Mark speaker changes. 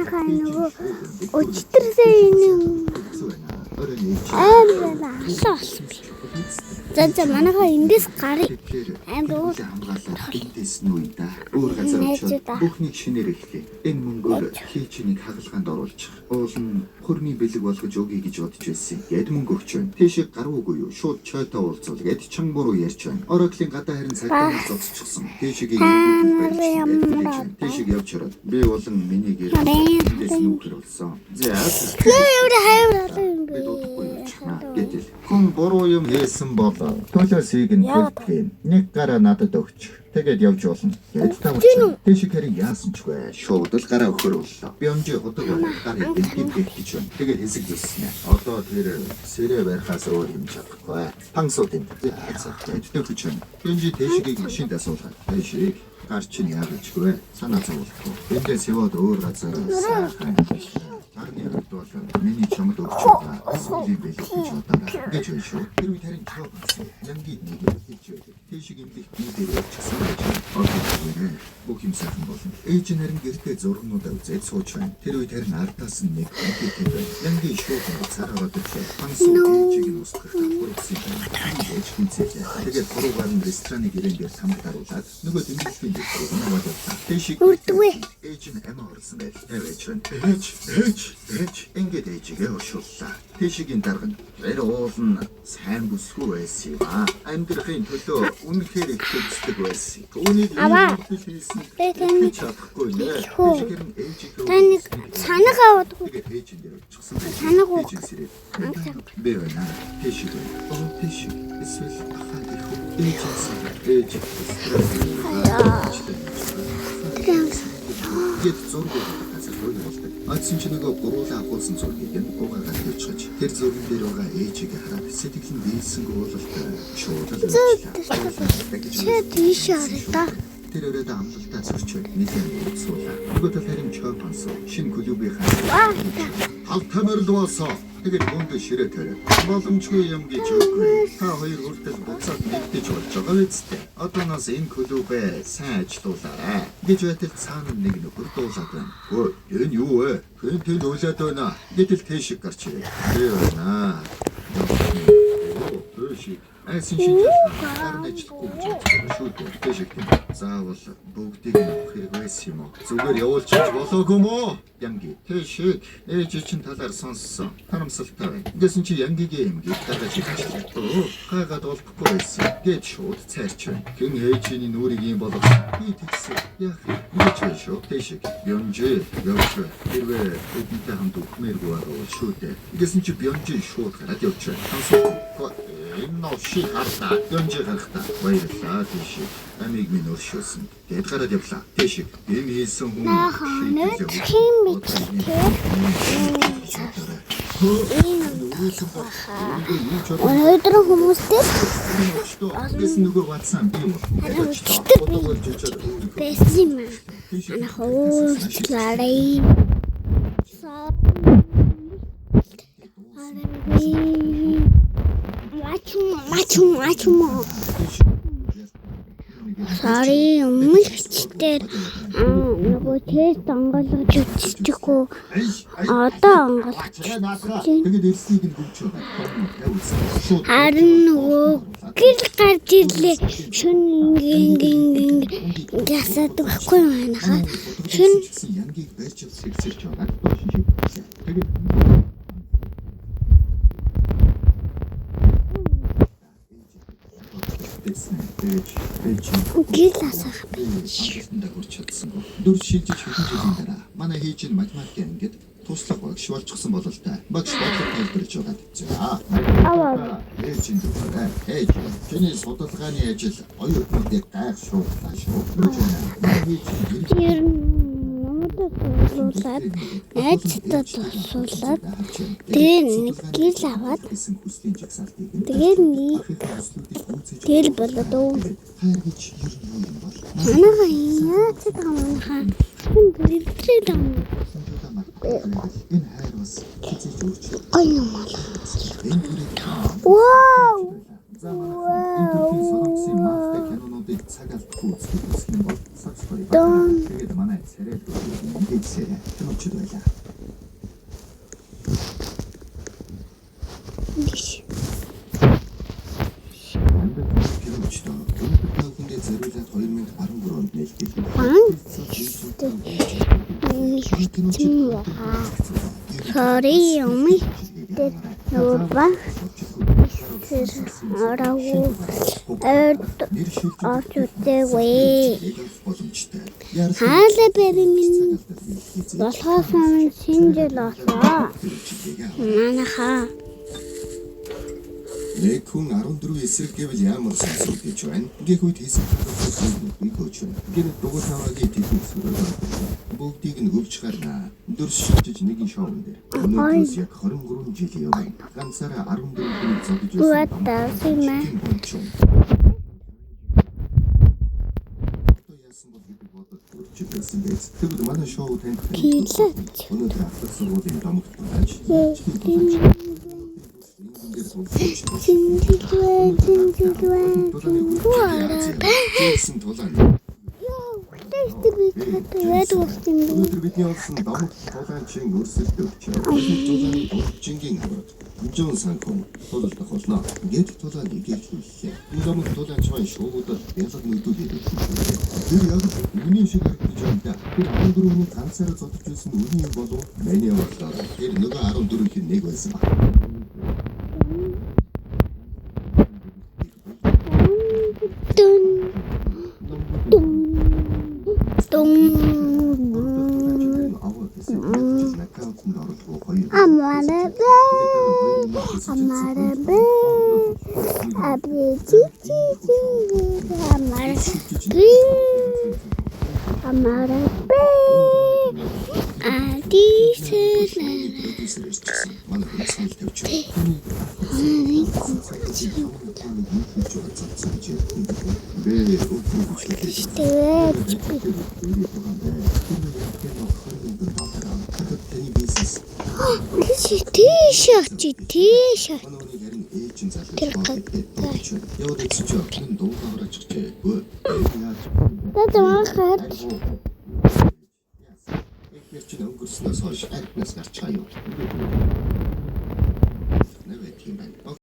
Speaker 1: Манайхаа нөгөө өчтөрсөө энэ амар алсан болсон би. За манайхаа эндээс гарыг амар уул
Speaker 2: хамгаалаад эндээс нүй да. Өөр газар очиод бүхнийг шинээр эхлэе. Энэ мөнгөөр хийчнийг хагалгаанд оруулчих. Уул нь хөрний бэлэг болгож өгье гэж бодож байсан. Гэт мөнгө өгч байна. Тийшээ гарвуугүй юу? Шууд чойтой уулзвал гэд чан буруу ярьж байна. Ораклийн гадаа харин цагдаа нар зогсчихсон. Тийшээгээ
Speaker 1: Та нар ямар
Speaker 2: Тийшээ явж хараад би болон миний гэр эндээс нүүхэр болсон. За
Speaker 1: Ямар хайр олон юм бэ?
Speaker 2: Би дуудахгүй явчихна. Гэтэл хүн буруу юм хийсэн бол төлөөсийг нь төлдөг. Нэг гараа надад өгч. Тэгээд явж болно. Гэт та уучаа. Тийш хэрэг яасан ч вэ? Шууд л гараа өгөхөр боллоо. Бямжи худаг гарыг гинт гэж байна. Тэгээд хэсэг зүснэ. Одоо тэр сэрэ барихаас өөр юм чадахгүй. Пансууд энэ. За гэт төгч байна. Бямжи тийшгийг машинд асуулаа. Тийшийг гар чинь яаж вэ? Санаа зовлохгүй. Эндээс яваад өөр газар сайхан Тарны хувьд бол миний чамд өгч байгаа зүйлийг бэлэг гэж бодоорой гэж байна шүү. Тэр үед харин чоо болсон. Янги нэг хэлж байдаг. Тийшиг имлэх би дээр явчихсан гэж байна. Одоо зүгээр бүх юм сайхан болно. Ээж нь харин гэртээ зургнуудаа үзээд сууж байна. Тэр үед харин ардаас нь нэг хүн байна. Янги шууд цар ороод ирлээ. Ханс ээжийг нь устгах давхар өгсөн юм байна. Ээж хинцээлээ. Тэгээд хуруугаар нь рестораны гэрээн дээр самбар даруулаад нөгөө тэмдэглэлийн дэвтэрийг нь аваад явлаа. Тийшиг
Speaker 1: Үрдвэ.
Speaker 2: Ээж нь амиа орлсон байл. Тавьж байна. Ээж, ээж, ээж. Ингээд ээжигээ оршууллаа. Тийшигийн дарга нь тэр уул нь сайн бүсгүй байсан юм аа. Амьдрахын төлөө үнэхээр их төвчдөг байсан. Үүнийг
Speaker 1: Аваа.
Speaker 2: ийм хүртэл хийсэн.
Speaker 1: Би таны
Speaker 2: Итгэж чадахгүй нэ.
Speaker 1: Хэлэхүү.
Speaker 2: Тийшигээр нь ээжигээ
Speaker 1: Та нэг санаг аваад
Speaker 2: Тэгээд ээж нь дээр очихсан байх.
Speaker 1: Санаг уу?
Speaker 2: Ээж нь сэрээд. Би байна. Тийшиг байна. Оо тийшиг. Эсвэл ахаа гэх үү? Ээж нь сэрээд. Ээж. Гээд зураг газар руу явуулдаг. Очсон чи нөгөө гуруулаа агуулсан зургийг нь угаагаад тавьчихаж тэр зурган дээр байгаа ээжигээ хараад сэтгэл нь дийлсэнгүй уулалтай шууд л явчихлаа.
Speaker 1: Чи тийш хараа да.
Speaker 2: Тэр өрөөдөө амлалтаа зөрчөөд нэгэн ууцуулаа. Нөгөө тал харин чой пансуу шинэ клубийн хаа. Алтай морил болсон. Тэгээд бөмбө ширээ тавиад боломжгүй юм гэж үгүй. Та хоёр хүртэл буцаад нэгдэж болж байгаа үсттэй. Одооноос энэ клубээ сайн ажилуулаарай гэж байтал цаана нэг нөхөр дуулаад байна. Өө, энэ юу вэ? Хэн тэнд уйлаад байна? Гэтэл тийш гарч ирээ. Би байна. Тийш. Айсан шиг харин ажиллахгүй гэж бодож байгаа шүү дээ. Тийш гэх юм. Заавал бүгдийг нь авах хэрэг байсан юм уу? Зүгээр явуулчих болоогүй мó? Янги. Тийш. Ээж чинь талаар сонссон. Харамсалтай байна. Гэсэн чи Янгигийн эмгийг дагаж ирчихлээ. Өө, гайгаад олдохгүй байсан. Гэж шууд цайрч байна. Хэн ээжийн нүрийг юм болгосон? Би тэгсэн. Яах юм? Ингэж байна шүү. Тийш. Бёнжи явж бай. Хэрвээ тэдэнтэй хамт өгмээргүй байгаа шүү дээ. Гэсэн чи Бёнжи шууд гараад явж байна. Хансуу. Энэ новшиг харлаа. Бёнжи гарахтаа. Баярлалаа тийш. Амийг минь өршөөсөн. Гэт гараад явлаа. Тийш. Энэ хийсэн хүн
Speaker 1: Наахан өнөөдрийн мэдлэлээр өнөөдөр хүмүүстэй
Speaker 2: Гэсэн нөгөө ватсан би бол.
Speaker 1: Харин өчтөр би байсан юм аа. Манай хуучлаарай. Мачум мачум мачум. Sorry, өмнөх бичлэгээр нөгөө тест онгойлгож үзчихгүй. Одоо онгойлгож
Speaker 2: Тэгээд элснийг нь гүнж байгаа. Шууд
Speaker 1: Харин нөгөө гэрэл гарч ирлээ. Шүн ингээ ингээ ингээ ингээ асаадаг байхгүй юу манайхаа. Шүн
Speaker 2: Янгийг барьж сэгсэрч байгаа. Тэгээд
Speaker 1: гэрэл асаах байж.
Speaker 2: Андаа хүрч чадсангүй. Дүр шилжиж хэдэн жилийн дараа манай хийж нь математикийн ангид туслах багш болчихсон бололтой. Багш бодлого тайлбарлаж байгаад. За.
Speaker 1: Аваа.
Speaker 2: Ээж нь зүгээр. Ээж. Чиний судалгааны ажил оюутнуудыг гайхшрууллаа шүү. Манай хийж нь
Speaker 1: Ер нь намайг тусуулаад найзтай тусуулаад тэгээ нэг гэрэл аваад
Speaker 2: гэсэн хүслийн жагсаалтыг нь
Speaker 1: тэгээ нэг
Speaker 2: ахын хүслүүдийг гүйцээж
Speaker 1: гэрэл болоод өө.
Speaker 2: хайр гэж ер нь юу юм бол?
Speaker 1: Манайхаа яац байгаа манайхаа. Шүн гэрэлтрээд байгаа юм.
Speaker 2: Боломжуудаа мартахгүй байвал энэ хайр бас хизээж өөрчлөлт.
Speaker 1: Гоё юм аа.
Speaker 2: Энэ төрийг
Speaker 1: Вау.
Speaker 2: За манай энэ төрлийн солонгосын мафтай кинонуудыг цаг алдахгүй үзэх юм бол subscribe.
Speaker 1: Дон.
Speaker 2: Тэгээд манай царай дүүрийг мэдээсэй. Киночд байлаа.
Speaker 1: Ингэж.
Speaker 2: Киночд өнөөдөр та бүхэндээ зориулаад 2013 онд нээлттэй.
Speaker 1: Хан. Sorry, юм. Нурба. Тэр ороо. Эрт орч үтэвэ. Хаалаа бэби минь болохоос өмнө шинэ жил боллоо. Манайхаа
Speaker 2: Нэг хүн 14 эсрэг гэвэл ямар сонсох гэж байна? Гэх үед хийсэн би коуч. Гэнэт дугуй таваагийн тэдний сүрээр бүгдийг нь өвч гарна. Дөрс шилжиж нэгэн шоун дээр. Өнөөдрөөс яг 23 жилийн өмнө ганцаараа 14 хүнийг зодож
Speaker 1: What the fuck?
Speaker 2: Яасан бол гэдэг бодод төрж байсан биз. Тэгвэл манай шоу танд
Speaker 1: Килээ.
Speaker 2: Өнөөдөр ахлах сургуулийн домогт тулааж Зинжиглээ, тулаан.
Speaker 1: Яа, үлээстэй би чаддаг яадаг болсон юм бэ?
Speaker 2: Өнөөдөр бидний олсон домогт тулаанчин өрсөлдөгч. Тулааны өвчнгийн авраг. Жон санкун тулалдах болно. Гэт тулаан игэлхүүллээ. Энэ домогт тулаанч маань шуугуудад ялаг нүдүүд ирүүлсэн. Тэр яг үнийн шиг харагдаж байна да. Тэр 14 хүний ганцаараа зодож байсан үнэн юм болов? Миний бодлоор тэр нөгөө 14-ийн нэг байсан баг.
Speaker 1: Дун дун дун. Амара бэ. Амара бэ. Аби чи чи чи. Амара бэ. Амара бэ. Адисэлэ.
Speaker 2: Манай хүн санал тавьчих.
Speaker 1: Тэгээд би тийш очи тийш. Тэр Тэгээд манайхаар
Speaker 2: Эхнэр чинь өнгөрснөөс хойш архинаас гарчгаа юу. Нэвэ тийм байна.